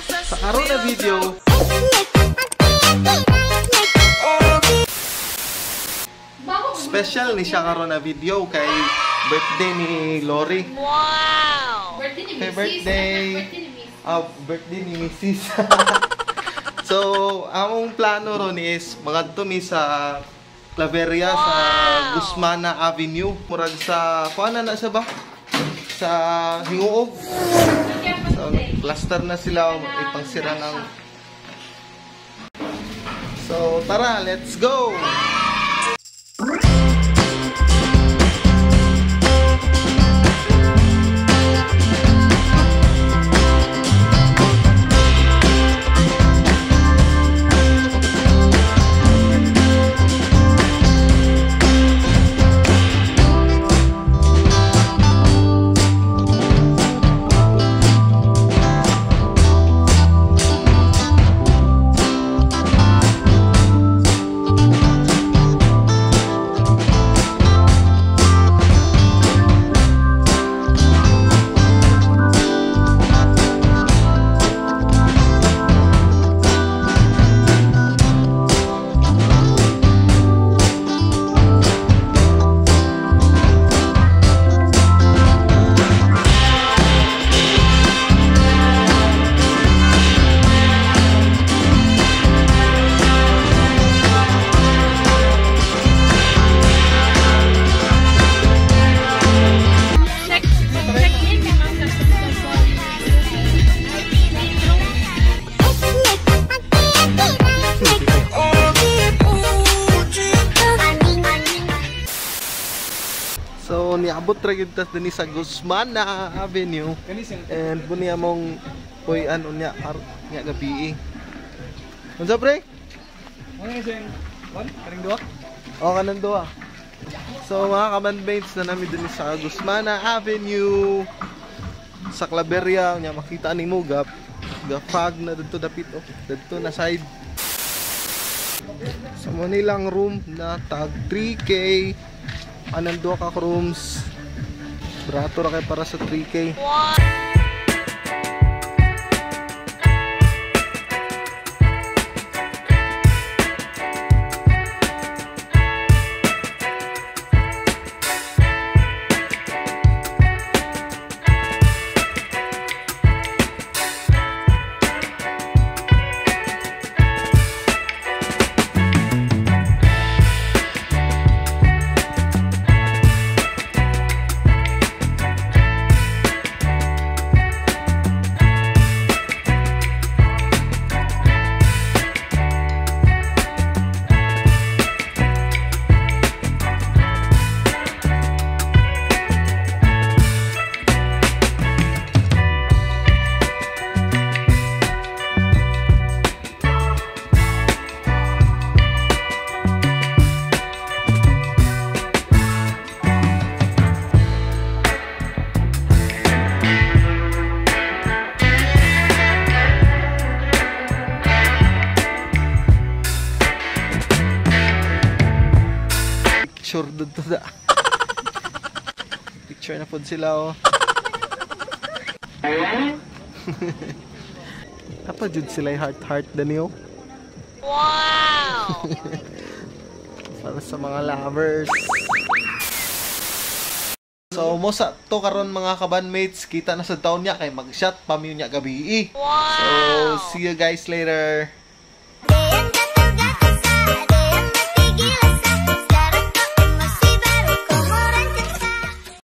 Sa karon na video, special ni siya karon na video kay birthday ni Lori. Wow! Birthday ni Mrs. Birthday. Birthday ni Mrs. So, among plano ron is magadto mi sa Claveria, wow, sa Gusmana Avenue. Murag sa kuan na siya ba? Sa Hinguog. So, cluster na sila, ipangsira ng. So, tara, let's go. So, niabot ra gyud tas dinhi sa Gusmana Avenue. And buni among puy ano niya nya gabi. Unsa pre? Kaning duha? Oh, kanang duha. So mga kabandmates na nami dinhi sa Gusmana Avenue sa Claveria, nya makita nimo gap fog na didto dapit oh, didto na side. So mo nilang room na tag 3K. Anang duha ka rooms. Brato ra kay para sa 3K. Wow. Picture dito da. Picture na pod sila oh. Apa jud sila heart danio. Wow. Para sa mga lovers. So mo sa to karon mga kabandmates, kita na sa town niya kay mag-shot pa mi niya gabi. Wow. So see you guys later.